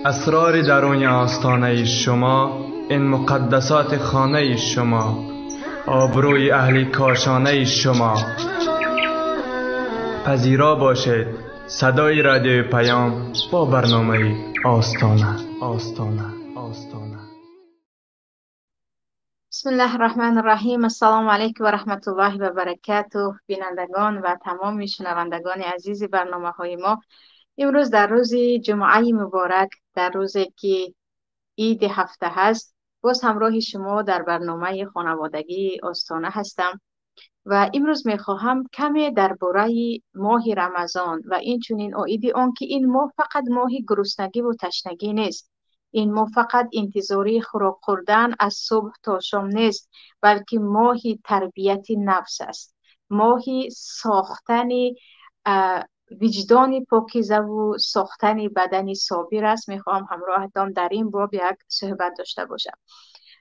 اسرار درون آستانه شما، این مقدسات خانه شما، آبروی اهل کاشانه شما. پذیرا باشید صدای رادیو پیام با برنامه آستانه. آستانه آستانه. بسم الله الرحمن الرحیم. السلام علیکم و رحمت الله و برکاته. بینندگان و تمام شنوندگان عزیز برنامه های ما، امروز در روز جمعه مبارک، در روزی که عید هفته هست، باز همراه شما در برنامه خانوادگی آستانه هستم و امروز میخواهم کمی درباره ماه رمضان و این چنین عید آن که این ماه فقط ماه گرسنگی و تشنگی نیست، این ماه فقط انتظاری خوراک خوردن از صبح تا شام نیست، بلکه ماه تربیت نفس است، ماه ساختن وجدان پاکیزه و ساختن بدن صابر است. میخواهم همراهتان در این باب یک صحبت داشته باشم.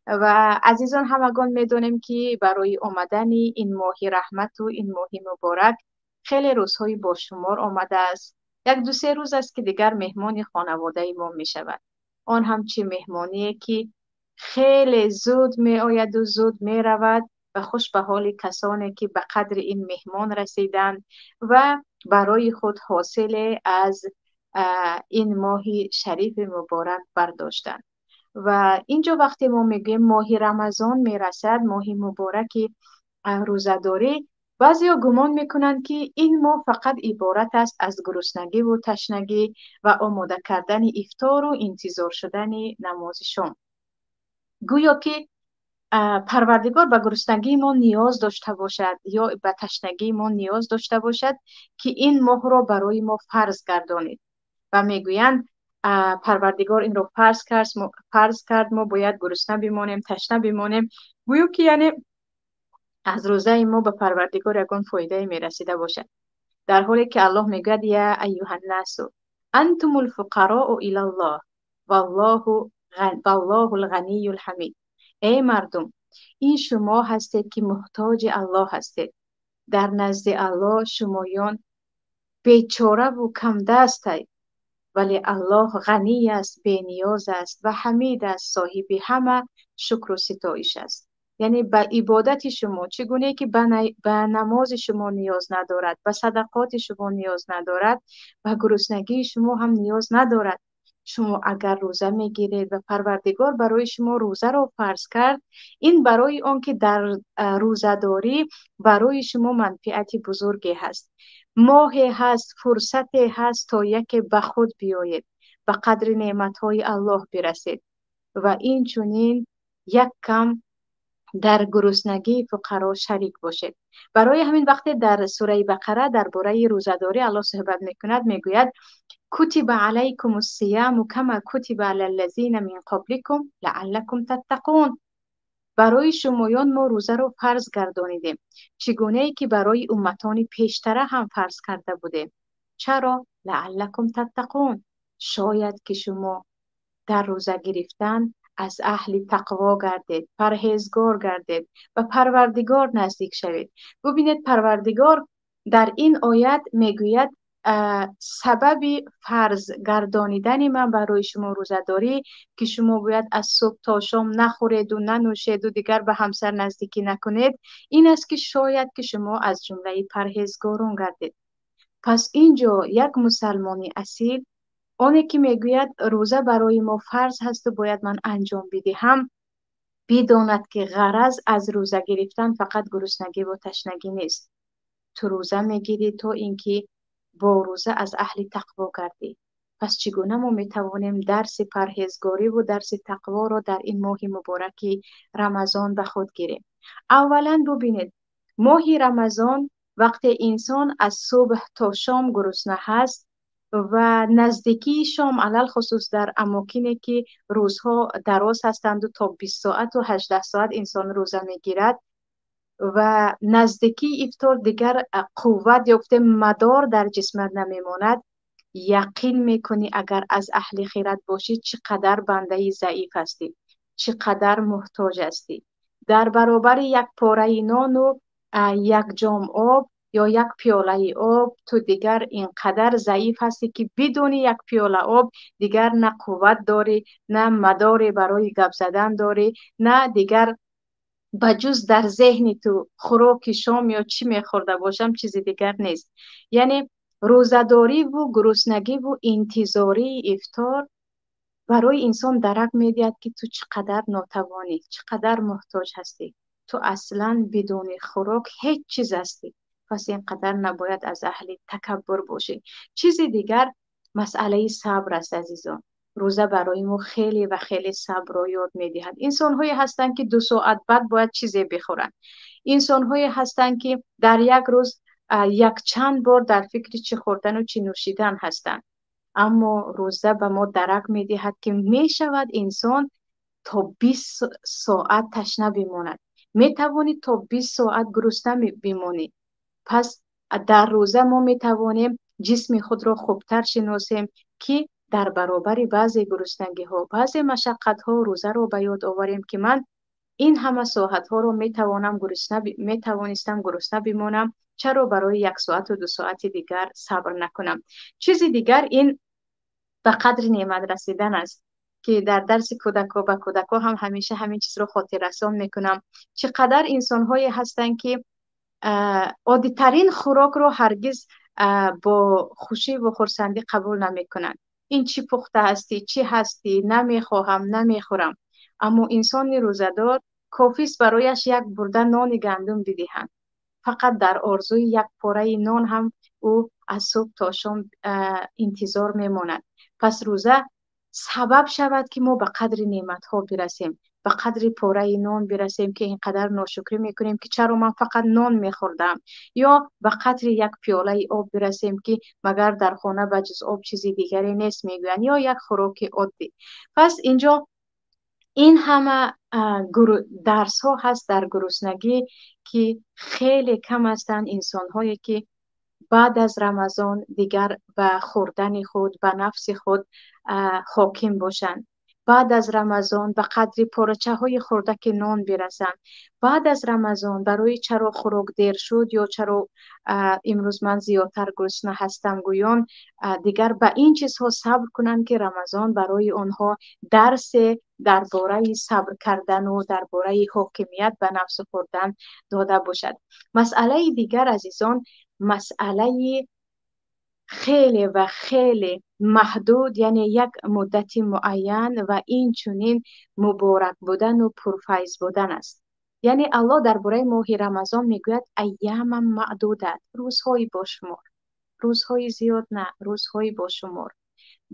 و عزیزان همگان میدونیم که برای آمدن این ماه رحمت و این ماه مبارک خیلی روزهای با شمار آمده است. یک دو سه روز است که دیگر مهمان خانواده ما میشود. آن هم چه مهمانیه که خیلی زود می آید و زود می رود و خوش به حال کسانی که به قدر این مهمان رسیدند و برای خود حاصل از این ماه شریف مبارک برداشتند. و اینجا وقتی ما میگیم ماه رمضان میرسد، ماه مبارک روزه‌داری، بعضیا گمان میکنند که این ماه فقط عبارت است از گرسنگی و تشنگی و آماده کردن افطار و انتظار شدن نماز شام. گویا که پروردگار به گرسنگی ما نیاز داشته باشد یا به تشنگی ما نیاز داشته باشد که این ماه را برای ما فرض گردانید. و میگویند پروردگار این را فرض کرد، ما باید گرسنه بمانیم، تشنه بمانیم، گویا که یعنی از روزه ما به پروردگار یگان فایده میرسیده باشد، در حالی که الله میگوید یا ایها الناس انتم الفقراء الی الله والله الغنی الحمید. ای مردم، این شما هستید که محتاج الله هستید، در نزد الله شمایان بیچاره و کم دستید، ولی الله غنی است، بی نیاز است و حمید است، صاحب همه شکر و ستایش است. یعنی به عبادت شما، چگونه که به نماز شما نیاز ندارد، به صدقات شما نیاز ندارد، به گرسنگی شما هم نیاز ندارد. شما اگر روزه میگیرید و پروردگار برای شما روزه را فرض کرد، این برای آن که در روزه‌داری برای شما منفعت بزرگی هست، ماه هست، فرصت هست تا یک به خود بیایید، به قدر نعمت‌های الله برسید و این چنین یک کم در گرسنگی فقرا شریک باشید. برای همین وقتی در سوره بقره درباره روزه‌داری الله صحبت میکند، میگوید کتب علیکم الصیام کما کتب علی الذین من قبلکم لعلکم تتقون. برای شمایان ما روزه رو فرض گردانیدیم، چگونه ای که برای امتان پیشتره هم فرض کرده بودیم. چرا؟ لعلکم تتقون، شاید که شما در روزه گرفتن از اهل تقوا گردید، پرهیزگار گردید و پروردگار نزدیک شوید. ببینید پروردگار در این آیت میگوید سبب فرض گردانیدن من برای شما روزه‌داری که شما باید از صبح تا شام نخورید و ننوشید و دیگر به همسر نزدیکی نکنید، این است که شاید که شما از جمله پرهیزگاران گردید. پس اینجا یک مسلمان اصیل، آنی که میگوید روزه برای ما فرض هست و باید من انجام بدهم، بداند که غرض از روزه گرفتن فقط گرسنگی و تشنگی نیست. تو روزه میگیری تا اینکه با روزه از اهل تقوا گردی. پس چگونه ما میتوانیم درس پرهیزگاری و درس تقوا را در این ماه مبارک رمضان به خود گیریم؟ اولا ببینید ماه رمضان وقتی انسان از صبح تا شام گرسنه هست و نزدیکی شام، علل خصوص در اماکنی که روزها دراز هستند و تا 20 ساعت و 18 ساعت انسان روزه میگیرد و نزدیکی افطار دیگر قوت یافته مدار در جسمت نمیماند، یقین میکنی اگر از اهل خیرت باشی چقدر بنده ضعیف هستی، چقدر محتاج هستی. در برابر یک پاره نان و یک جام آب ё як пиёлаи об, ту дигар инқадар заиф ҳастӣ, ки бидуни як пиёла об дигар на қувват дорӣ, на мадоре барои гап задан дорӣ, на дигар ба ҷуз дар зеҳни ту хӯроки шом ё чӣ мехӯрда бошам, чизи дигар нест. Яъне рӯзадориву гуруснагиву интизории ифтор барои инсон дарак медиҳад, ки ту чӣ қадар нотавонӣ, чӣ қадар муҳтоҷ ҳастӣ. Ту аслан бидуни хӯрок ҳеҷ чиз ҳастӣ. Пас ин қадар набояд аз аҳли такаббур бошӣ. Чизи дигар масъалаи сабр аст, азизон. Рӯза барои мо хеле ва хеле сабрро ёд медиҳад. Инсонҳое ҳастанд, ки 2 соат баъд бояд чизе бихӯранд. Инсонҳое ҳастанд, ки дар як рӯз якчанд бор дар фикри чӣ хӯрдану чӣ нӯшидан ҳастанд. Аммо рӯза ба мо дарак медиҳад, ки мешавад инсон то 20 соат ташна бимонад. Метавонӣ то 20 соат гурусна бимонӣ. Пас дар рӯза мо метавонем ҷисми худро хубтар шиносем, ки дар баробари баъзе гуруснагиҳо, баъзе машаққатҳо рӯзаро ба ёд оварем, ки ман ин ҳама соатҳоро метавонистам гурусна бимонам, чаро барои 1 соату 2 соати дигар сабр накунам. Чизи дигар ин ба қадри неъмат расидан аст, ки дар дарси кӯдако ба кӯдако ҳам ҳамеша ҳамин чизро хотиррасон мекунам. Чӣ қадар инсонҳое ҳастанд, ки оддитарин хӯрокро ҳаргиз бо хушӣ ва хурсандӣ қабул намекунанд. Ин чӣ пухта ҳастӣ, чӣ ҳастӣ, намехоҳам, намехӯрам. Аммо инсони рӯзадор кофист барояш як бурда нони гандум бидиҳанд. Фақат дар орзуи як пораи нон ҳам ӯ аз субҳ то шом интизор мемонад. Пас рӯза сабаб шавад, ки мо ба қадри неъматҳо бирасем, ба қадри пораи нон бирасем, ки ин қадар ношукрӣ мекунем, ки чаро ман фақат нон мехӯрдам, ё ба қадри як пиёлаи об бирасем, ки магар дар хона ба ҷуз об чизи дигаре нест мегӯянд, ё як хӯроки оддӣ. Пас инҷо ин ҳама дарсҳо ҳаст дар гуруснагӣ, ки хеле кам ҳастанд инсонҳое, ки баъд аз Рамазон дигар ба хӯрдани худ, ба нафси худ ҳоким бошанд. Баъд аз Рамазон ба қадри порачаҳои хурдаки нон бирасанд. Баъд аз Рамазон барои чаро хӯрок дер шуд ё чаро имрӯз ман зиёдтар гурусна ҳастам гӯён, дигар ба ин чизҳо сабр кунанд, ки Рамазон барои онҳо дарсе дар бораи сабр кардану дар бораи ҳокимият ба нафсу хӯрдан дода бошад. Масъалаи дигар, азизон, масъалаи хеле ва хеле маҳдуд, яъне як муддати муайян ва инчунин муборак будану пурфайз будан аст. Яъне Аллоҳ дар бораи моҳи Рамазон мегӯяд айяма маъдудат, рӯзҳои бошумор, рӯзҳои зиёд на, рӯзҳои бошумор.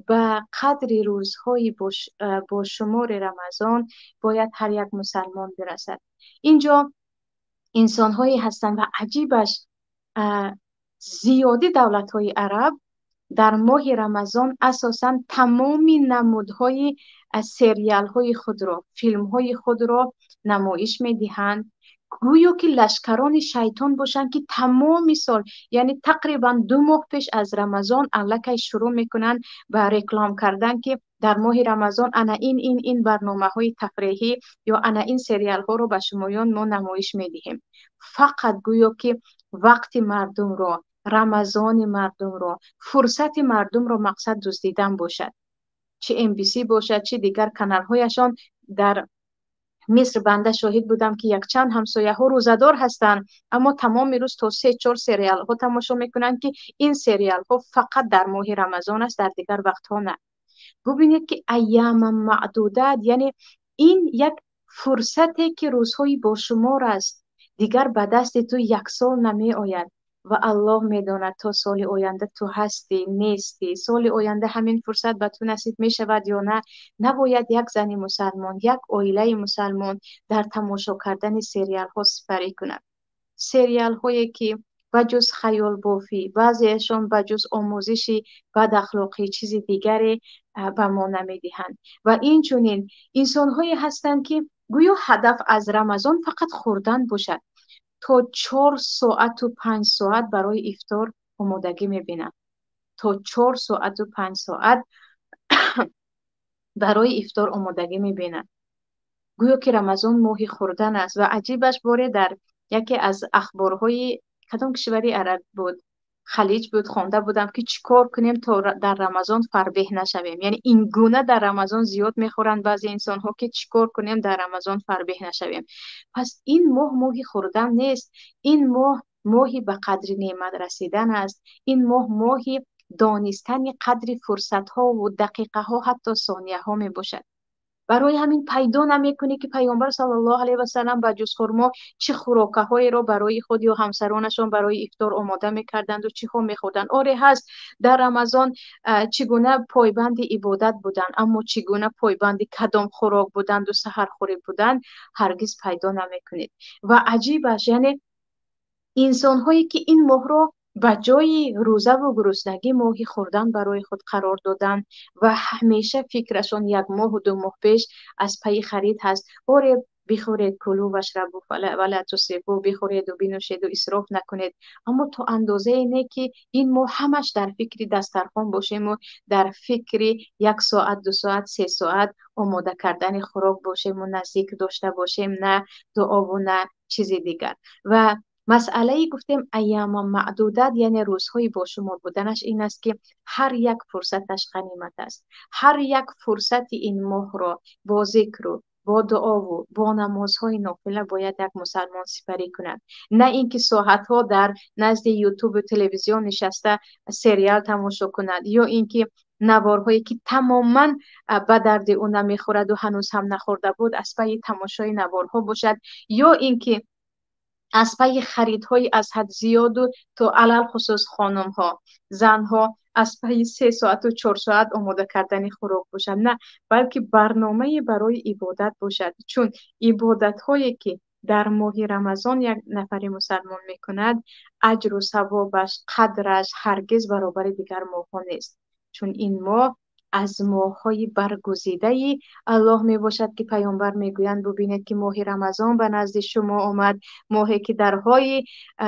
Ба қадри рӯзҳои бошумори Рамазон бояд ҳар як мусалмон бирасад. Инҷо инсонҳое ҳастанд ва аҷибаш, зиёди давлатҳои араб дар моҳи Рамазон асосан тамоми намудҳои сериалҳои худро, филмҳои худро намоиш медиҳанд. Гӯё ки лашкарони шайтон бошанд, ки тамоми сол, яъне тақрибан 2 моҳ пеш аз Рамазон аллакай шурӯъ мекунанд ба реклам кардан, ки дар моҳи Рамазон ана ин, ин, ин барномаҳои тафреҳӣ ё ана ин сериалҳоро ба шумоён мо намоиш медиҳем. Фақат гӯё ки вақти мардумро, Рамазони мардумро, фурсати мардумро мақсад дуздидан бошад. Чи MBC бошад, чи дигар каналҳояшон. Дар Миср банда шоҳид будам, ки якчанд ҳамсояҳо рӯзадор ҳастанд, аммо тамоми рӯз то 3-4 сериалҳо тамошо мекунанд, ки ин сериалҳо фақат дар моҳи Рамазон аст, дар дигар вақтҳо на. Бубинед, ки айяма маъдудат, яъне ин як фурсате, ки рӯзҳои бошумор аст, дигар ба дасти ту як сол намеояд ва Аллоҳ медонад то соли оянда ту ҳастӣ, нестӣ, соли оянда ҳамин фурсат ба ту насиб мешавад ё на. Набояд як зани мусалмон, як оилаи мусалмон дар тамошо кардани сериалҳо сипарӣ кунад. Сериалҳое, ки ба ҷуз хаёлбофӣ, баъзеашон ба ҷуз омӯзиши бадахлоқӣ чизи дигаре ба мо намедиҳанд. Ва инчунин инсонҳое ҳастанд, ки гӯё ҳадаф аз Рамазон фақат хӯрдан бошад. То 4 соату 5 соат барои ифтор омодагӣ мебинанд. То 4 соату 5 соат барои ифтор омодагӣ мебинанд. Гӯё ки Рамазон моҳи хӯрдан аст. Ва аҷибаш боре дар яке аз ахборҳои Кадом кишвари араб буд, Халиҷ буд, хонда будам, ки чӣ кор кунем, то дар Рамазон фарбеҳ нашавем. Яъне ин гуна дар Рамазон зиёд мехӯранд баъзе инсонҳо, ки чӣ кор кунем, дар Рамазон фарбеҳ нашавем. Пас ин моҳ моҳи хӯрдан нест, ин моҳ моҳи ба қадри неъмат расидан аст, ин моҳ моҳи донистани қадри фурсатҳо ва дақиқаҳо, ҳатто сонияҳо мебошад. Барои ҳамин пайдо намекунӣ, ки Паёмбар саллаллоҳу алайҳи васаллам ба ҷуз хурмо чӣ хӯрокаҳоеро барои худ ё ҳамсаронашон барои ифтор омода мекарданд ва чиҳо мехӯрданд. Оре, ҳаст, дар Рамазон чӣ гуна пойбанди ибодат буданд, аммо чӣ гуна пойбанди кадом хӯрок буданд ва саҳархӯрӣ буданд, ҳаргиз пайдо намекунед. Ва аҷибаш, яъне инсонҳое ки ин моҳро ба ҷои рӯзаву гуруснагӣ моҳи хӯрдан барои худ қарор доданд ва ҳамеша фикрашон як моҳу 2 моҳ пеш аз пайи харид ҳаст. Оре, бихӯред, кулу вашрабу вала тусрифу, бихӯреду бинӯшеду исроф накунед, аммо то андозае не, ки ин моҳ ҳамаш дар фикри дастархон бошему дар фикри 1 соат, 2 соат, 3 соат омода кардани хӯрок бошему наздик дошта бошем, на дуову на чизи дигар. Ва масъалаи гуфтем айёма маъдудат, яъне рӯзҳои бо шумо буданаш ин аст, ки ҳар як фурсаташ ғанимат аст. Ҳар як фурсати ин моҳро бо зикру бо дуову бо намозҳои нофила бояд як мусалмон сипарӣ кунад, на ин ки соатҳо дар назди ютубу телевизион нишаста сериал тамошо кунад, ё ин ки наворҳое ки тамоман ба дарди ӯ намехӯраду ҳанӯз ҳам нахӯрда буд, аз пайи тамошои наворҳо бошад, ё ин ки аз пайи харидҳои аз ҳад зиёду то алалхусус хонумҳо, занҳо аз пайи 3 соату 4 соат омода кардани хӯрок бошад. На, балки барномае барои ибодат бошад, чун ибодатҳое ки дар моҳи Рамазон як нафари мусалмон мекунад, аҷру савобаш, қадраш ҳаргиз баробари дигар моҳҳо нест, чун ин моҳ аз моҳҳои баргузидаи Аллоҳ мебошад, ки паёмбар мегӯянд: бубинед, ки моҳи Рамазон ба назди шумо омад, моҳе ки дарҳои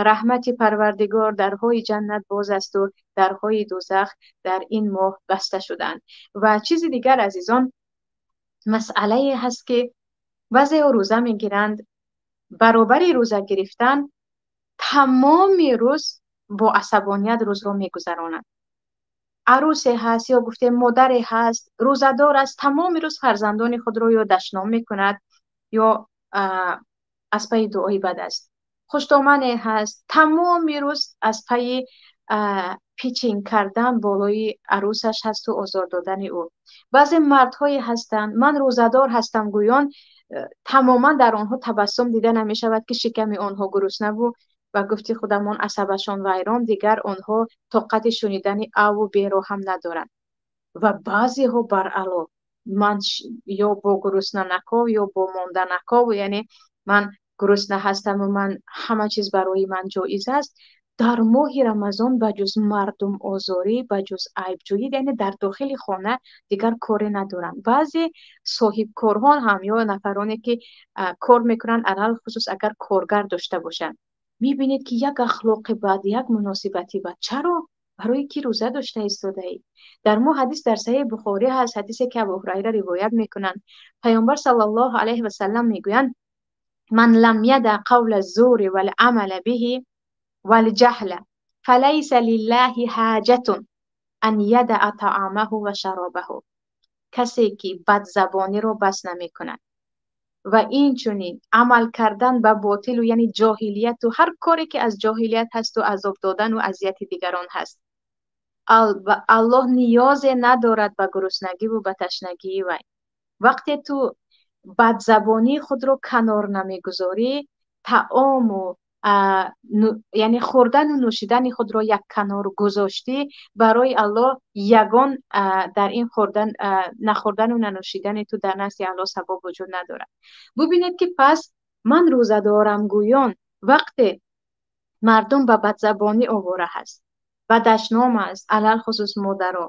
раҳмати Парвардигор, дарҳои ҷаннат боз аст ва дарҳои дӯзах дар ин моҳ баста шуданд. Ва чизи дигар, азизон, масъалае ҳаст, ки баъзеҳо рӯза мегиранд, баробари рӯза гирифтан тамоми рӯз бо асабоният рӯзро мегузаронанд. Арусе ҳаст ё гуфтем модаре ҳаст, рӯзадор аст, тамоми рӯз фарзандони худро ё дашном мекунад, ё аз пайи дуои бад аст. Хуштомане ҳаст, тамоми рӯз аз пайи пичинг кардан болои арӯсаш ҳасту озор додани ӯ. Баъзе мардҳое ҳастанд, ман рӯзадор ҳастам гӯён, тамоман дар онҳо табассум дида намешавад, ки шиками онҳо гурусна бу ва гуфти худамон асабашон вайрон, дигар онҳо тоқати шунидани аву беро ҳам надоранд. Ва баъзеҳо баръало, ман ё бо гурусна наков, ё бо монда наков, яъне ман гурусна ҳастам ва ман ҳама чиз барои ман ҷоиз аст. Дар моҳи Рамазон ба ҷуз мардум озорӣ, ба ҷуз айбҷӯӣ, яъне дар дохили хона дигар коре надоранд. Баъзе соҳибкорҳо ҳам ё нафароне ки кор мекунанд, алалхусус агар коргар дошта бошанд, мебинед, ки як ахлоқи бад, як муносибати бад. Чаро? Барои ки рӯза дошта истодаӣ. Дар мо ҳадис дар Саҳеҳи Бухорӣ ҳаст, ҳадисе ки Абу Ҳурайра ривоят мекунанд. Паёмбар саллаллоҳу алайҳи васаллам мегӯянд: ман лам яда қавла зури вал амала биҳи вал ҷаҳла фалайса лиллаҳи ҳоҷатун ан ядаъа таъомаҳу ва шаробаҳу. Касе ки бадзабониро бас намекунад ва инчунин амал кардан ба ботилу, яъне ҷоҳилияту ҳар коре ки аз ҷоҳилият ҳасту азоб додану азияти дигарон ҳаст, Аллоҳ ниёзе надорад ба гуруснагиву ба ташнагии вай. Вақте ту бадзабонии худро канор намегузорӣ, таому, яъне хӯрдану нӯшидани худро як канор гузоштӣ, барои Аллоҳ ягон, дар ин хӯрдан, нахӯрдану нанӯшидани ту дар назди Аллоҳ савоб вуҷуд надорад. Бубинед, ки пас ман рӯзадорам гӯён, вақте мардум ба бадзабонӣ овора ҳаст, ба дашном аст, алалхусус модаро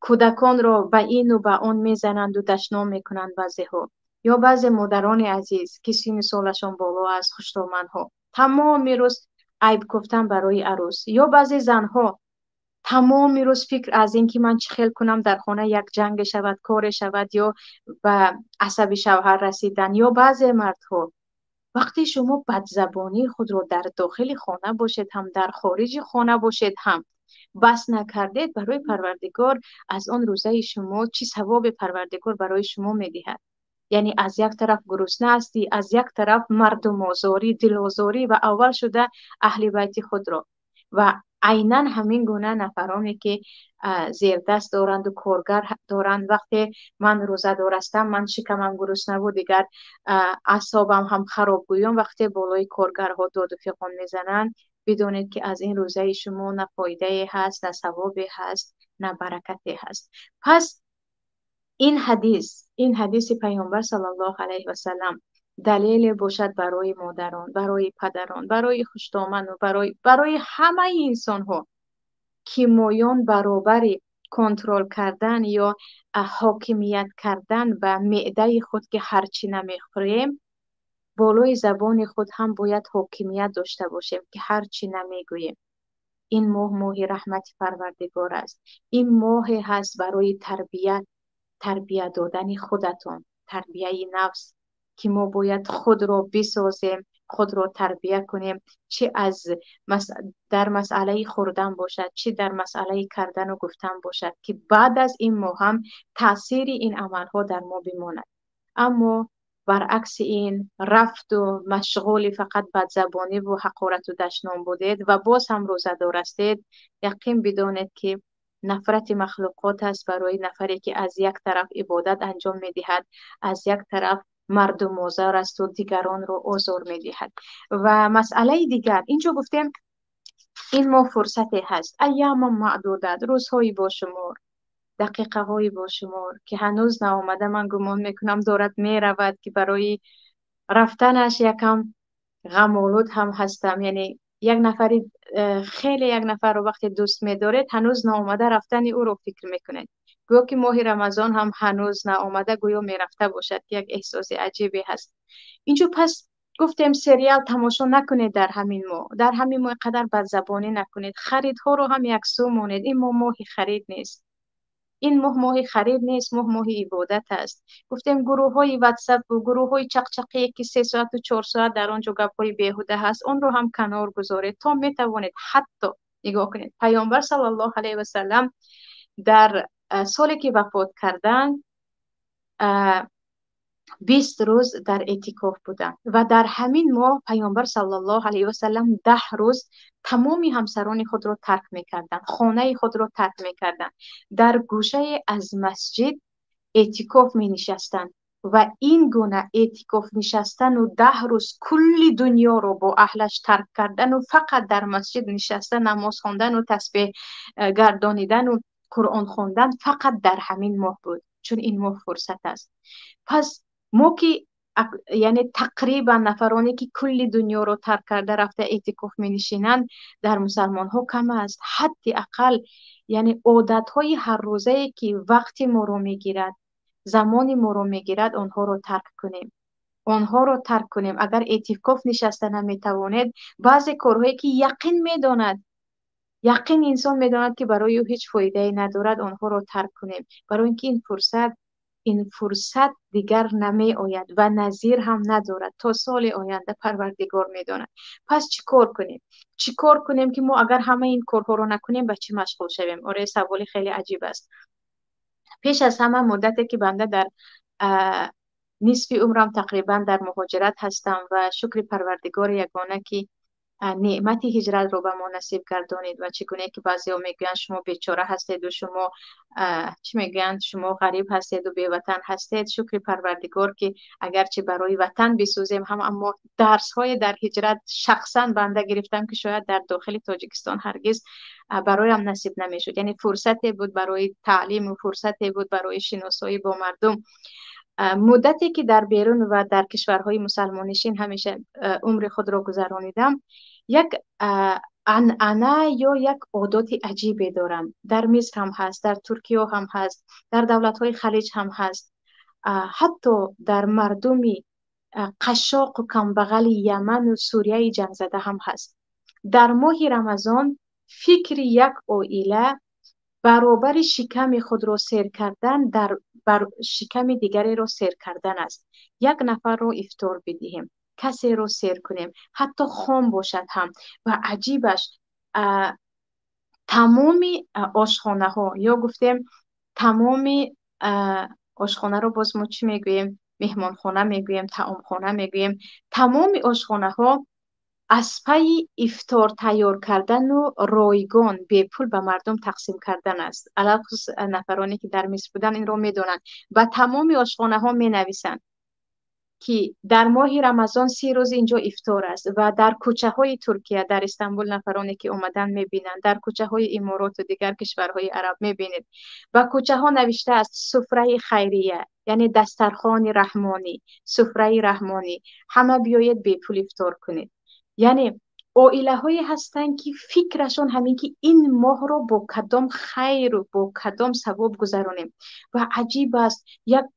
кӯдаконро ба ину ба он мезананду дашном мекунанд баъзеҳо, ё баъзе модарони азиз, ки синну солашон боло аст, хуштоманҳо тамоми рӯз айб гуфтан барои арӯс, ё баъзе занҳо тамоми рӯз фикр аз ин ки ман чӣ хел кунам дар хона як ҷанге шавад, коре шавад, ё ба асаби шавҳар расидан, ё баъзе мардҳо Вақте шумо бадзабонии худро дар дохили хона бошед ҳам, дар хориҷи хона бошед ҳам бас накардед, барои Парвардигор аз он рӯзаи шумо чӣ савобе Парвардигор барои шумо медиҳад? Яъне аз як тараф гурусна ҳастӣ, аз як тараф мардумозорӣ, дилозорӣ ва аввал шуда аҳли байти худро. Ва айнан ҳамин гуна нафароне ки зердаст доранд ва коргар доранд, вақте ман рӯзадор ҳастам, ман шикамам гурусна ва дигар аъсобам ҳам хароб гӯён, вақте болои коргарҳо доду фиғон мезананд, бидонед ки аз ин рӯзаи шумо на фоидае ҳаст, на савобе ҳаст, на баракате ҳаст. Пас ин ҳадис, ин ҳадиси Паёмбар саллаллоҳу алайҳи васаллам далеле бошад барои модарон, барои падарон, барои хуштоман ва барои ҳамаи инсонҳо ки моён баробари контрол кардан ё ҳокимият кардан ба меъдаи худ ки ҳарчи намехӯрем, болои забони худ ҳам бояд ҳокимият дошта бошем ки ҳарчи намегӯем. Ин моҳ моҳи раҳмати Парвардигор аст. Ин моҳе ҳаст барои тарбият, тарбия додани худатон, тарбияи нафс, ки мо бояд худро бисозем, худро тарбия кунем, чӣ аз дар масъалаи хӯрдан бошад, чӣ дар масъалаи кардан ва гуфтан бошад, ки баъд аз ин моҳ ҳам таъсири ин амалҳо дар мо бимонад. Аммо баръакси ин рафту машғули фақат бадзабонӣ ва ҳақорату дашном будед ва боз ҳам рӯзадор ҳастед, яқин бидонед ки нафрати махлуқот аст барои нафаре ки аз як тараф ибодат анҷом медиҳад, аз як тараф мардумозор аст ва дигаронро озор медиҳад. Ва масъалаи дигар, инҷо гуфтем ин моҳ фурсате ҳаст, айёма маъдудат, рӯзҳои бошумор, дақиқаҳои бошумор ки ҳанӯз наомада, ман гумон мекунам дорад меравад, ки барои рафтанаш якам ғамолуд ҳам ҳастам. Яъне як нафари хеле як нафарро вақте дӯст медоред, ҳанӯз наомада рафтани ӯро фикр мекунед. Гӯё ки моҳи Рамазон ҳам ҳанӯз наомада гӯё мерафта бошад, як эҳсоси аҷибе ҳаст. Инҷо пас гуфтем сериал тамошо накунед дар ҳамин моҳ, дар ҳамин моҳ қадар бадзабонӣ накунед, харидҳоро ҳам яксӯ монед. Ин моҳ моҳи харид нест. Ин моҳ моҳи харид нест, моҳ моҳи ибодат аст. Гуфтем гурӯҳҳои WhatsApp ва гурӯҳҳои чақчақие ки 3 соат ва 4 соат дар он ҷо гапҳои беҳуда ҳаст, онро ҳам канор гузоред то метавонед. Ҳатто нигоҳ кунед, Паёмбар саллаллоҳу алайҳи васаллам дар соле ки вафот карданд, 20 рӯз дар эътикоф буданд ва дар ҳамин моҳ Паёмбар саллаллоҳу алайҳи васаллам 10 рӯз тамоми ҳамсарони худро тарк мекарданд, хонаи худро тарк мекарданд, дар гӯшае аз масҷид эътикоф менишастанд ва ин гуна эътикоф нишастану 10 рӯз кулли дунёро бо аҳлаш тарк кардану фақат дар масҷид нишаста намоз хондану тасбеҳ гардонидану Қуръон хондан фақат дар ҳамин моҳ буд, чун ин моҳ фурсат аст. Пас мо ки яъне тақрибан нафароне ки кулли дунёро тарк карда рафта эътикоф менишинанд дар мусалмонҳо кам аст. Ҳадди ақал яъне одатҳои ҳаррӯзае ки вақти моро мегирад, замони моро мегирад, онҳоро тарк кунем. Онҳоро тарк кунем. Агар эътикоф нишаста наметавонед, баъзе корҳое ки яқин медонад, яқин инсон медонад ки барои ӯ ҳеҷ фоидае надорад, онҳоро тарк кунем. Барои инки ин фурсат дигар намеояд ва назир ҳам надорад. То соли оянда Парвардигор медонад. Пас чӣ кор кунем? Чӣ кор кунем ки мо агар ҳамаи ин корҳоро накунем, ба чӣ машғул шавем? Оре, саволи хеле аҷиб аст. Пеш аз ҳама муддате ки банда дар нисфи умрам тақрибан дар муҳоҷират ҳастам ва шукри Парвардигори ягона ки неъмати ҳиҷратро ба мо насиб гардонид ва чӣ гуна ки баъзеҳо мегӯянд шумо бечора ҳастед ва шумо чӣ мегӯянд, шумо ғариб ҳастед ва беватан ҳастед. Шукри Парвардигор ки агарчи барои ватан бисӯзем ҳам, аммо дарсҳои дар ҳиҷрат шахсан банда гирифтам ки шояд дар дохили Тоҷикистон ҳаргиз бароям насиб намешуд. Яъне фурсате буд барои таълим ва фурсате буд барои шиносоӣ бо мардум. Муддате ки дар берун ва дар кишварҳои мусалмоннишин ҳамеша умри худро гузаронидам, як анъана ё як одоти аҷибе дорам. Дар Миср ҳам ҳаст, дар Туркиё ҳам ҳаст, дар давлатҳои Халиҷ ҳам ҳаст, ҳатто дар мардуми қашшоқу камбағали Яману Сурияи ҷангзада ҳам ҳаст. Дар моҳи Рамазон фикри як оила баробари шиками худро сер кардан дар бар шиками дигареро сер кардан аст. Як нафарро ифтор бидиҳем, касеро сер кунем, ҳатто хом бошад ҳам. Ва аҷибаш, тамоми ошхонаҳо, ё гуфтем тамоми ошхонаро боз мо чӣ мегӯем? Меҳмонхона мегӯем, таомхона мегӯем. Тамоми ошхонаҳо аз пайи ифтор тайёр кардану ройгон бепул ба мардум тақсим кардан аст. Алалхусус нафароне ки дар Миср буданд инро медонанд. Ба тамоми ошхонаҳо менависанд ки дар моҳи Рамазон 30 рӯз инҷо ифтор аст ва дар кӯчаҳои Туркия, дар Истанбул нафароне ки омадан мебинанд, дар кӯчаҳои Имороту дигар кишварҳои араб мебинед. Ба кӯчаҳо навиштааст суфраи хайрия, яъне дастархони раҳмонӣ, суфраи раҳмонӣ, ҳама биёед бепул ифтор кунед. Яъне оилаҳое ҳастанд ки фикрашон ҳамин ки ин моҳро бо кадом хайру бо кадом савоб гузаронем. Ва аҷиб аст, як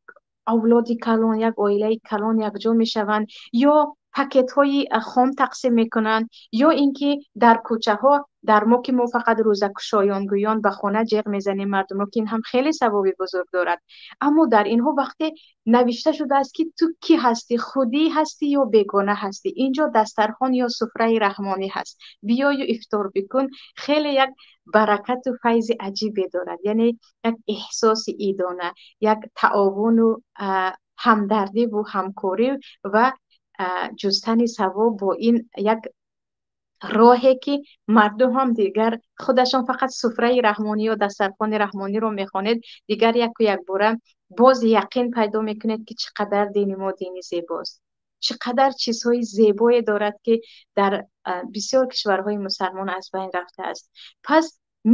авлоди калон, як оилаи калон якҷо мешаванд, ё пакетҳои хом тақсим мекунанд, ё ин ки дар кӯчаҳо, дар мо ки мо фақат рӯзакушоёнгӯён ба хона ҷеғ мезанем мардумро, ки ин ҳам хеле савоби бузург дорад. Аммо дар инҳо вақте навишта шудааст ки ту кӣ ҳастӣ, худӣ ҳастӣ ё бегона ҳастӣ, инҷо дастархон ё суфраи раҳмонӣ ҳаст, биёю ифтор бикун. Хеле як баракату файзи аҷибе дорад, яъне як эҳсоси идона, як таовуну ҳамдардиву ҳамкорӣ ва ҷустани савоб бо ин як роҳе ки мардум ҳам дигар худашон фақат суфраи раҳмонӣ ё дастархони раҳмониро мехонед, дигар яку якбора боз яқин пайдо мекунед ки чӣ қадар дини мо дини зебост, чӣ қадар чизҳои зебое дорад ки дар бисёр кишварҳои мусалмон аз байн рафтааст. Пас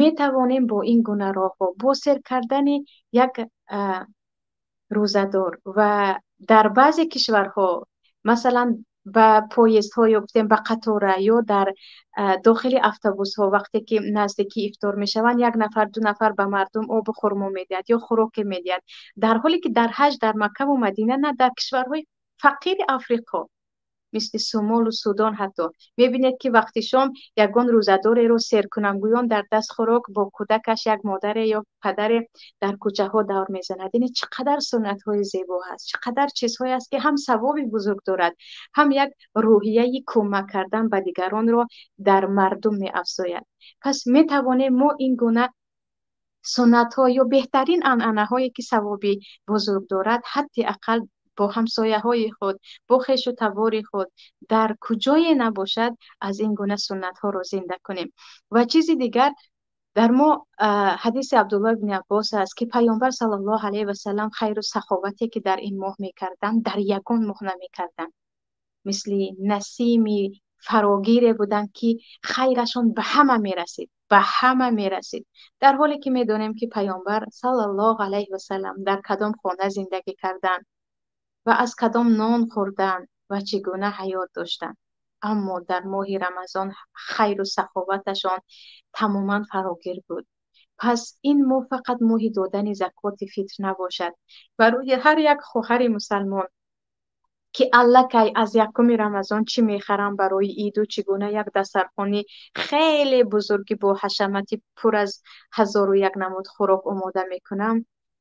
метавонем бо ин гуна роҳҳо, бо сер кардани як рӯзадор ва дар баъзе кишварҳо, масалан ба поездҳо ё гуфтем ба қатора ё дар дохили автобусҳо вақте ки наздики ифтор мешаванд, як нафар ду нафар ба мардум обу хурмо медиҳад ё хӯроке медиҳад, дар ҳоле ки дар ҳаҷ дар Маккаву Мадина на, дар кишварҳои фақири Африқо мисли Сомолу Судон ҳатто мебинед ки вақти шом ягон рӯзадореро серкунамгӯён дар даст хӯрок бо кӯдакаш як модаре ё падаре дар кӯчаҳо давр мезанад. Яъне чӣ қадар суннатҳои зебо ҳаст, чӣ қадар чизҳое аст ки ҳам савоби бузург дорад, ҳам як рӯҳияи кӯмак кардан ба дигаронро дар мардум меафзояд. Пас метавонем мо ин гуна суннатҳо ё беҳтарин анъанаҳое ки савоби бузург дорад, ҳадди ақал бо ҳамсояҳои худ, бо хешу табори худ, дар куҷое набошад, аз ин гуна суннатҳоро зинда кунем. Ва чизи дигар дар мо ҳадиси Абдуллоҳ ибни Аббос аст ки Паёмбар саллаллоҳу алайҳи васаллам хайру саховате ки дар ин моҳ мекарданд, дар ягон моҳ намекарданд. Мисли насими фарогире буданд ки хайрашон ба ҳама мерасид, ба ҳама мерасид. Дар ҳоле ки медонем ки Паёмбар саллаллоҳу алайҳи васаллам дар кадом хона зиндагӣ карданд ва аз кадом нон хӯрданд ва чӣ гуна ҳаёт доштанд. Аммо дар моҳи Рамазон хайру саховаташон тамоман фарогир буд. Пас ин моҳ фақат моҳи додани закоти фитр набошад. Барои ҳар як хоҳари мусалмон ки аллакай аз якуми Рамазон чӣ мехарам барои иду, чӣ гуна як дастархони хеле бузурги бо ҳашамати пур аз 1001 намуд хӯрок омода мекунам,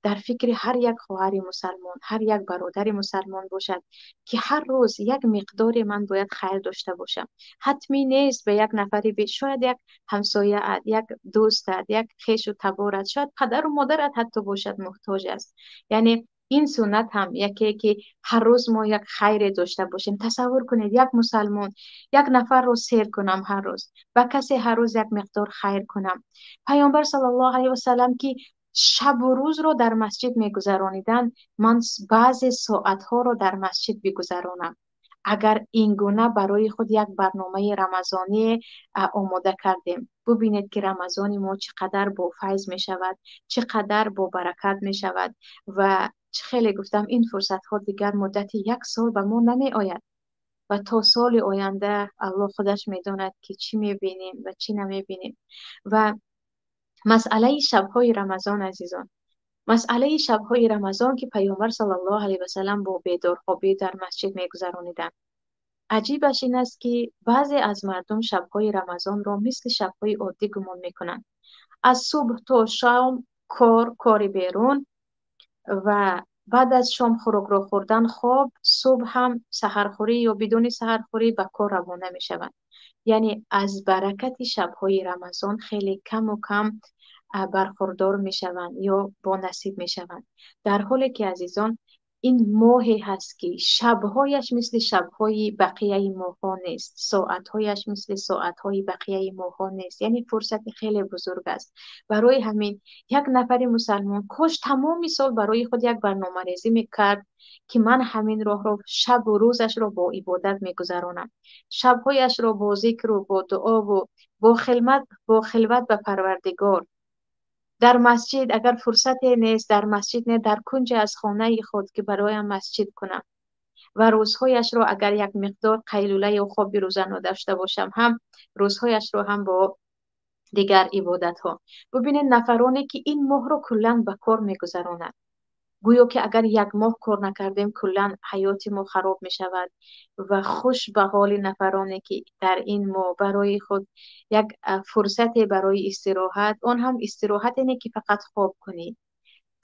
дар фикри ҳар як хоҳари мусалмон, ҳар як бародари мусалмон бошад ки ҳар рӯз як миқдоре ман бояд хайр дошта бошам. Ҳатмӣ нест ба як нафари бе, шояд як ҳамсояат, як дӯстат, як хешу таборат, шояд падару модарат ҳатто бошад муҳтоҷ аст. Яъне ин суннат ҳам яке ки ҳар рӯз мо як хайре дошта бошем. Тасаввур кунед, як мусалмон як нафарро сер кунам ҳар рӯз, ба касе ҳар рӯз як миқдор хайр кунам. Паёмбар саллаллоҳу алайҳи васаллам ки шабу рӯзро дар масҷид мегузарониданд, ман баъзе соатҳоро дар масҷид бигузаронам. Агар ин гуна барои худ як барномаи рамазонӣ омода кардем, бубинед ки рамазони мо чӣ қадар бо файз мешавад, чӣ қадар бо баракат мешавад. Ва чӣ хеле гуфтам, ин фурсатҳо дигар муддати як сол ба мо намеояд ва то соли оянда Аллоҳ худаш медонад ки чӣ мебинем ва чӣ намебинем. Ва масъалаи шабҳои Рамазон, азизон, масъалаи шабҳои Рамазон ки Паёмбар саллаллоҳу алайҳи васаллам бо бедорхобӣ дар масҷид мегузарониданд. Аҷибаш ин аст ки баъзе аз мардум шабҳои Рамазонро мисли шабҳои оддӣ гумон мекунанд. Аз субҳ то шом кор, кори берун ва Баъд аз шом хӯрокро хӯрдан хоб, субҳ ҳам саҳархӯрӣ ё бидуни саҳархӯрӣ ба кор равона мешаванд. Яъне аз баракати шабҳои Рамазон хеле каму кам бархурдор мешаванд ё бонасиб мешаванд. Дар ҳоле ки азизон, ин моҳе ҳаст ки шабҳояш мисли шабҳои бақияи моҳҳо нест, соатҳояш мисли соатҳои бақияи моҳҳо нест. Яъне фурсати хеле бузург аст. Барои ҳамин як нафари мусалмон кош тамоми сол барои худ як барномарезӣ мекард ки ман ҳамин роҳро шабу рӯзашро бо ибодат мегузаронам, шабҳояшро бо зикру бо дуову бо хилват ба Парвардигор. Дар масҷид агар фурсате нест, дар масҷид не, дар кунҷе аз хонаи худ ки бароям масҷид кунам ва рӯзҳояшро агар як миқдор қайлула ё хоби рӯзано дошта бошам ҳам рӯзҳояшро ҳам бо дигар ибодатҳо. Бубинед нафароне ки ин моҳро куллан ба кор мегузаронанд. Гӯё ки агар як моҳ кор накардем, куллан ҳаёти мо хароб мешавад. Ва хуш ба ҳоли нафароне ки дар ин моҳ барои худ як фурсате барои истироҳат, он ҳам истироҳате не ки фақат хоб кунӣ,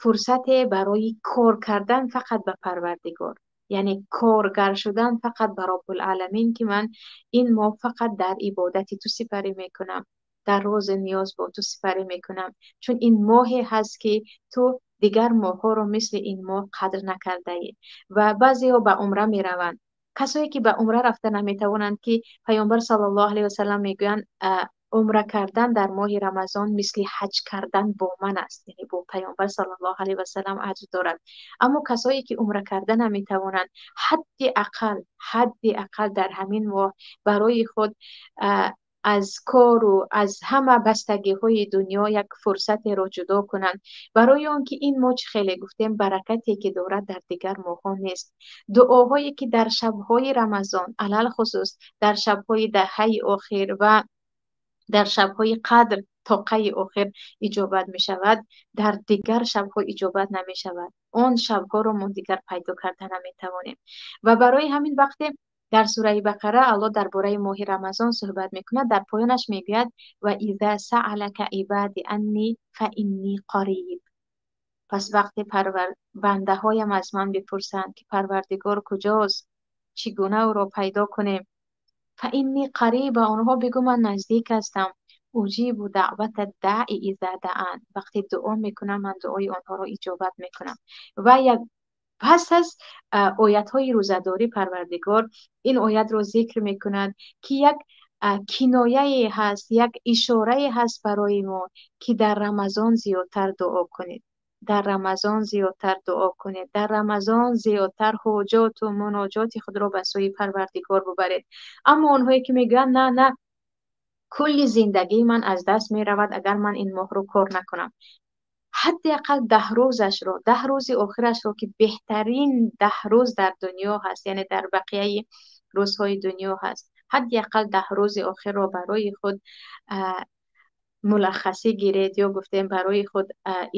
фурсате барои кор кардан фақат ба Парвардигор, яъне коргар шудан фақат ба Роббулъаламин, ки ман ин моҳ фақат дар ибодати ту сипарӣ мекунам, дар рози ниёз бо ту сипарӣ мекунам, чун ин моҳе ҳаст ки ту дигар моҳҳоро мисли ин моҳ қадр накардаӣ. Ва баъзеҳо ба умра мераванд. Касое ки ба умра рафта наметавонанд, ки Паёмбар саллаллоҳу алайҳи васаллам мегӯянд, умра кардан дар моҳи Рамазон мисли ҳаҷ кардан бо ман аст, яъне бо Паёмбар саллаллоҳу алайҳи васаллам аҷр дорад. Аммо касое ки умра карда наметавонанд, ҳадди ақал дар ҳамин моҳ барои худ аз кору аз ҳама бастагиҳои дунё як фурсатеро ҷудо кунанд, барои он ки ин моҳ, чӣ хеле гуфтем, баракате ки дорад дар дигар моҳҳо нест. Дуоҳое ки дар шабҳои Рамазон, алалхусус дар шабҳои даҳаи охир ва дар шабҳои қадр тоқаи охир иҷобат мешавад, дар дигар шабҳо иҷобат намешавад. Он шабҳоро мо дигар пайдо карда наметавонем. Ва барои ҳамин вақте дар сураи Бақара Аллоҳ дар бораи моҳи Рамазон суҳбат мекунад, дар поёнаш мегӯяд: ва иза саалака ибади анни фа инни қариб. Пас вақте бандаҳоям аз ман бипурсанд ки Парвардигор куҷост, чӣ гуна ӯро пайдо кунем, фа инни қариб, ба онҳо бигӯ ман наздик ҳастам. уҷибу даъвата даъи иза даъан. Вақте дуо мекунам, ман дуои онҳоро иҷобат мекунам. Ва як пас аз оятҳои рӯзадорӣ Парвардигор ин оятро зикр мекунад, ки як кинояе ҳаст, як ишорае ҳаст барои мо, ки дар Рамазон зиёдтар дуо кунед, дар Рамазон зиёдтар дуо кунед, дар Рамазон зиёдтар ҳоҷоту муноҷоти худро ба сӯи Парвардигор бубаред. Аммо онҳое ки мегӯянд на, на, кулли зиндагии ман аз даст меравад агар ман ин моҳро кор накунам, ҳадди ақал 10 рӯзашро, 10 рӯзи охирашро, ки беҳтарин 10 рӯз дар дунё ҳаст, яъне дар бақияи рӯзҳои дунё ҳаст, ҳадди ақал 10 рӯзи охирро барои худ мулаххасӣ гиред ё гуфтем барои худ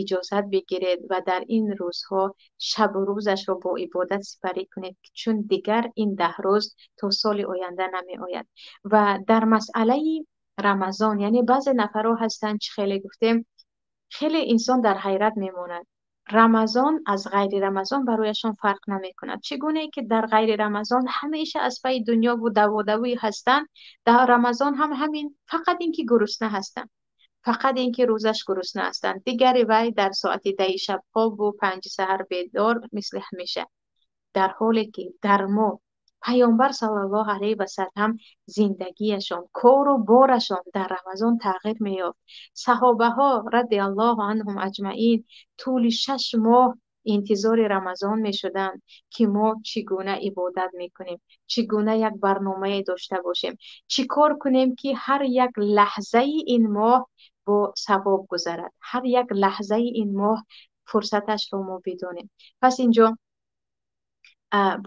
иҷозат бигиред ва дар ин рӯзҳо шабу рӯзашро бо ибодат сипарӣ кунед, чун дигар ин 10 рӯз то соли оянда намеояд. Ва дар масъалаи Рамазон, яъне баъзе нафарҳо ҳастанд, чӣ хеле гуфтем, хеле инсон дар ҳайрат мемонад. Рамазон аз ғайри Рамазон барояшон фарқ намекунад. Чӣ гунае ки дар ғайри Рамазон ҳамеша аз пайи дунё ва даводавӣ ҳастанд, дар Рамазон ҳам ҳамин, фақат ин ки гурусна ҳастанд, фақат ин ки рӯзаш гурусна ҳастанд. Дигари вай дар соати 10 шаб хоб ва 5 саҳар бедор мисли ҳамеша. Дар ҳоле ки дар мо Паёмбар саллаллоҳу алайҳи васаллам зиндагиашон, кору борашон дар Рамазон тағйир меёфт. Саҳобаҳо радиаллоҳу анҳум аҷмаин тӯли 6 моҳ интизори Рамазон мешуданд, ки мо чӣ гуна ибодат мекунем, чӣ гуна як барномае дошта бошем, чӣ кор кунем, ки ҳар як лаҳзаи ин моҳ бо савоб гузарад, ҳар як лаҳзаи ин моҳ фурсаташро мо бидонем. Пас инҷо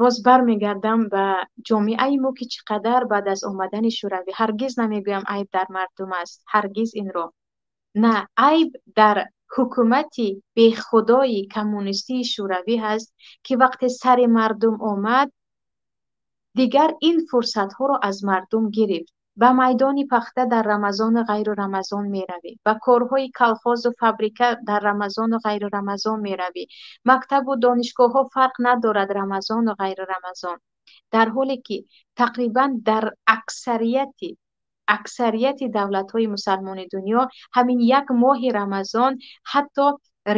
боз бармегардам ба ҷомеаи мо, ки чӣ қадар баъд аз омадани Шӯравӣ, ҳаргиз намегӯям айб дар мардум аст, ҳаргиз инро на, айб дар ҳукумати бехудои коммунистии Шӯравӣ ҳаст, ки вақте сари мардум омад, дигар ин фурсатҳоро аз мардум гирифт. Ба майдони пахта дар Рамазону ғайру Рамазон меравӣ, ба корҳои колхозу фабрика дар Рамазону ғайру Рамазон меравӣ, мактабу донишгоҳҳо фарқ надорад Рамазону ғайру Рамазон. Дар ҳоле ки тақрибан дар аксарияти давлатҳои мусалмони дунё ҳамин як моҳи Рамазон ҳатто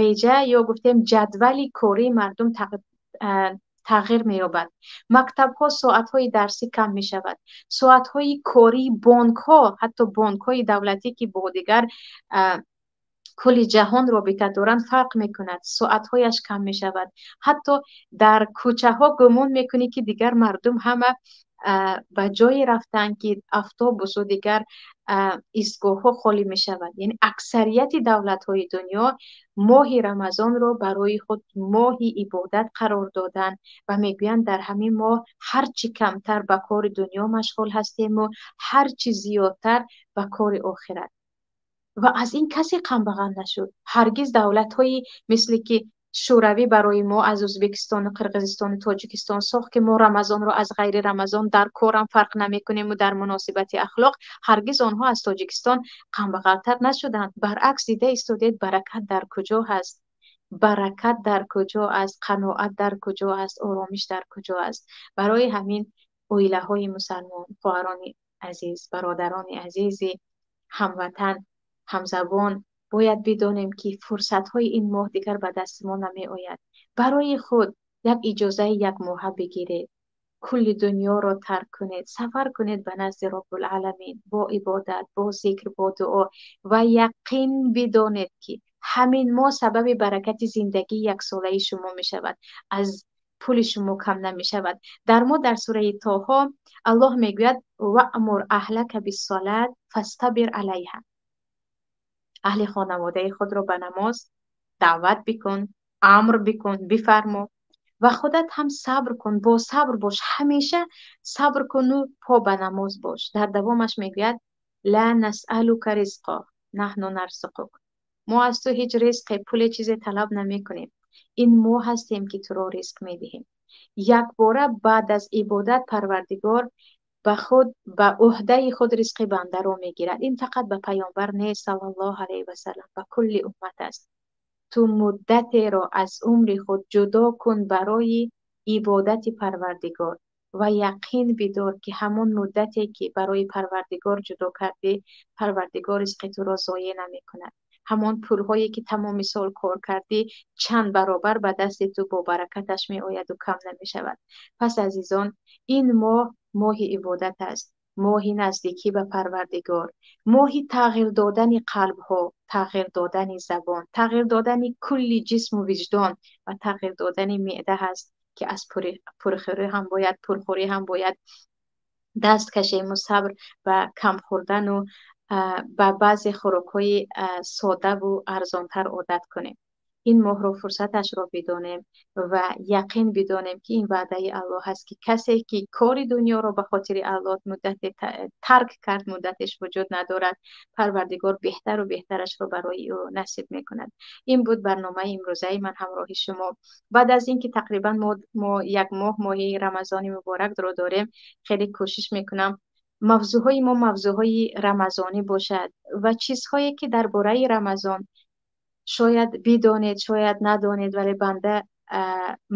реҷа ё гуфтем ҷадвали кории мардум тағйир меёбад. Мактабҳо соатҳои дарсӣ кам мешавад, соатҳои кории бонкҳо, ҳатто бонкҳои давлатӣ ки бо дигар кулли ҷаҳон робита доранд, фарқ мекунад, соатҳояш кам мешавад. Ҳатто дар кӯчаҳо гумон мекунӣ ки дигар мардум ҳама ба ҷое рафтанд ки автобусу дигар истгоҳҳо холӣ мешавад. Яъне аксарияти давлатҳои дунё моҳи Рамазонро барои худ моҳи ибодат қарор доданд ва мегӯянд дар ҳамин моҳ ҳарчи камтар ба кори дунё машғул ҳастему ҳарчи зиёдтар ба кори охират. Ва аз ин касе камбағал нашуд. Ҳаргиз давлатҳои мисли ки Шӯравӣ барои мо аз Ӯзбекистону Қирғизистону Тоҷикистон сохт ки мо Рамазонро аз ғайри Рамазон дар корам фарқ намекунему дар муносибати ахлоқ, ҳаргиз онҳо аз Тоҷикистон камбағалтар нашуданд. Баръакс, дида истодед, баракат дар куҷо ҳаст? Баракат дар куҷо аст? Қаноат дар куҷо аст? Оромиш дар куҷо аст? Барои ҳамин оилаҳои мусалмон, хоҳарони азиз, бародарони азизи ҳамватан, ҳамзабон, бояд бидонем ки фурсатҳои ин моҳ дигар ба дасти мо намеояд. Барои худ як иҷозаи якмоҳа бигиред, кулли дунёро тарк кунед, сафар кунед ба назди Роббулъаламин бо ибодат, бо зикр, бо дуо ва яқин бидонед ки ҳамин моҳ сабаби баракати зиндагии яксолаи шумо мешавад, аз пули шумо кам намешавад. Дар мо дар сураи Тоҳо Аллоҳ мегӯяд: ваъмур аҳлака биссолат фастабир алайҳа. Аҳли хонаводаи худро ба намоз даъват бикун, амр бикун, бифармо ва худат ҳам сабр кун, бо сабр бош, ҳамеша сабр куну по ба намоз бош. Дар давомаш мегӯяд: ла насъалука ризқо наҳну нарзуқук. Мо аз ту ҳеҷ ризқе, пуле, чизе талаб намекунем. Ин мо ҳастем ки туро ризқ медиҳем. Якбора баъд аз ибодат Парвардигор ба худ, ба уҳдаи худ ризқи бандаро мегирад. Ин фақат ба паёмбар нест, саллаллоҳу алайҳи васаллам, ба кулли уммат аст. Ту муддатеро аз умри худ ҷудо кун барои ибодати Парвардигор ва яқин бидор ки ҳамон муддате ки барои Парвардигор ҷудо кардӣ, Парвардигор ризқи туро зоеъ намекунад. Ҳамон пулҳое ки тамоми сол кор кардӣ, чанд баробар ба дасти ту бо баракаташ меояду кам намешавад. Пас азизон, ин моҳ моҳи ибодат аст, моҳи наздикӣ ба Парвардигор, моҳи тағйир додани қалбҳо, тағйир додани забон, тағйир додани кулли ҷисму виҷдон ва тағйир додани меъда ҳаст ки аз пурхӯрӣ ҳам бояд, пурхӯрӣ ҳам бояд даст кашему сабр ба кам хӯрдану ба баъзе хӯрокҳои содаву арзонтар одат кунем. Ин моҳро фурсаташро бидонем ва яқин бидонем ки ин ваъдаи Аллоҳ аст ки касе ки кори дунёро ба хотири Аллоҳ муддате тарк кард, муддатеш вуҷуд надорад, Парвардигор беҳтару беҳтарашро барои ӯ насиб мекунад. Ин буд барномаи имрӯзаи ман ҳамроҳи шумо. Баъд аз ин ки тақрибан мо як моҳ, моҳи Рамазони муборакро дорем, хеле кӯшиш мекунам мавзӯъҳои мо мавзӯъҳои рамазонӣ бошад ва чизҳое ки дар бораи Рамазон шояд бидонед, шояд надонед, вале банда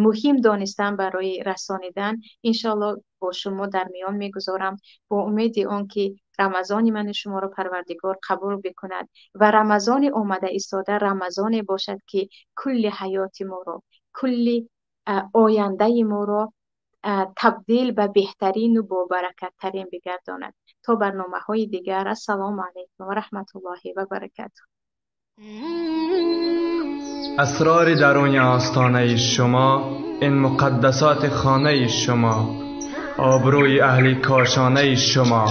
муҳим донистам барои расонидан, иншоаллоҳ бо шумо дар миён мегузорам, бо умеди он ки Рамазони ману шуморо Парвардигор қабул бикунад ва Рамазони омада истода Рамазоне бошад ки кулли ҳаёти моро, кулли ояндаи моро табдил ба беҳтарину бобаракаттарин бигардонад. То барномаҳои дигар, ассалому алайкум ва раҳматуллоҳи ва баракатуҳ. Асрори даруни остонаи шумо, ин муқаддасоти хонаи шумо, обрӯи аҳли кошонаи шумо.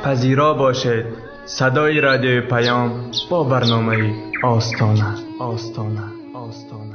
Пазиро бошед садои радиои Паём бо барномаи Остона, Остона, Остона.